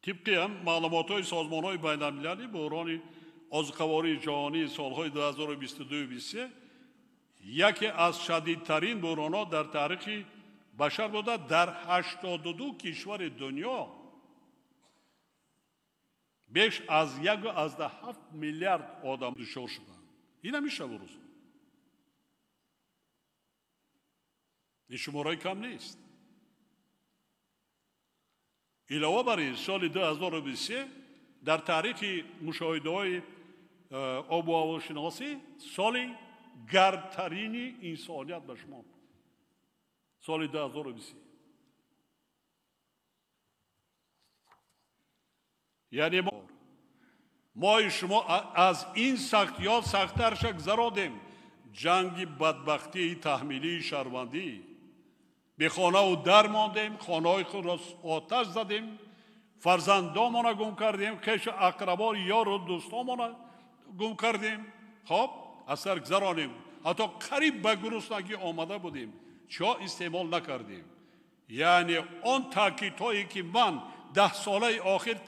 Тибқи ҳам маълумотҳои созмонҳои байналмилалӣ, буҳрони озуқавории ҷаҳонии солҳои 2022-23 яке аз шадидтарин буҳронҳо дар таърихи башар буда, дар 82 кишвари дунё беш аз 1,7 миллиард одам дучор шуданд. Ин ҳамин шабу рӯз. Ин шумораи кам нест. Илова бар ин, соли 2023 дар таърихи мушоҳидаҳои обу ҳавошиносӣ соли гармтарини инсоният ба шумо. Соли 2023. Яъне мои шумо аз ин сахтиҳо сахттарша гузаронидем. Ҷанги бадбахтии таҳмилии шаҳрвандӣ. Бехонаву дар мондем, хонаҳои худро оташ задем, фарзандомона гум кардем, хешу ақрабо, ёру дӯстомона гум кардем. Хоб, аз сар гузаронем. Ҳатто қариб ба гуруснагӣ омада будем. Чиҳо истеъмол накардем. Яъне он таъкидҳое ки ман 10 солаи охир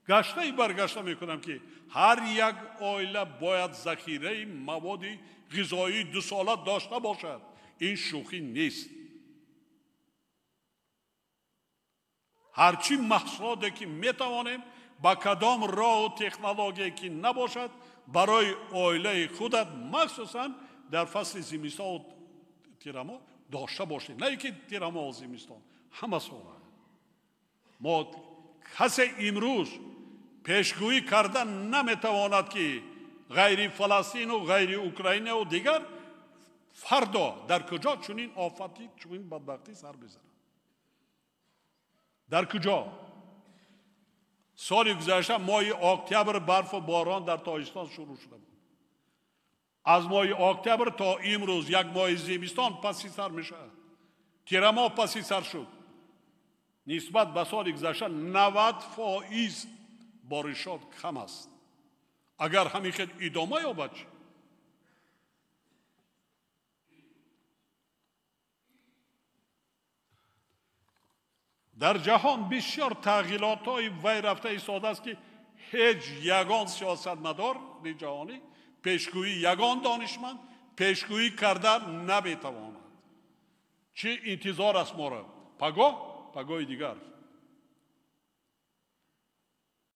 гаштаи баргашта мекунам, ки ҳар як оила бояд захираи маводи ғизоии 2 сола дошта бошад, ин шӯхӣ нест. Ҳарчи маҳсулоте ки метавонем, ба кадом роҳу технологие ки набошад, барои оилаи худат, махсусан дар фасли зимистону тирамоҳ дошта бошед. На ки тирамоҳу зимистон, ҳама сола. Мо касе имрӯз пешгӯӣ карда наметавонад, ки ғайри Фаластину, ғайри Украинаву дигар фардо дар куҷо чунин офатӣ, чунин бадбахтӣ сар мезанад. Дар куҷо? Соли гузашта моҳи октябр барфу борон дар Тоҷикистон шурӯъ шуда буд. Аз моҳи октябр то имрӯз як моҳи зимистон паси сар мешавад. Тирамоҳ паси сар шуд. Нисбат ба соли гузашта 90% боришот кам аст. Агар ҳамин хел идома ёбад чӣ? Дар ҷаҳон бисёр тағйиротҳои вай рафта истодааст, ки ҳеҷ ягон сиёсатмадори ҷаҳонӣ пешгӯӣ, ягон донишманд пешгӯӣ карда наметавонад. Чӣ интизор аст моро пагоҳ, пагоҳи дигар.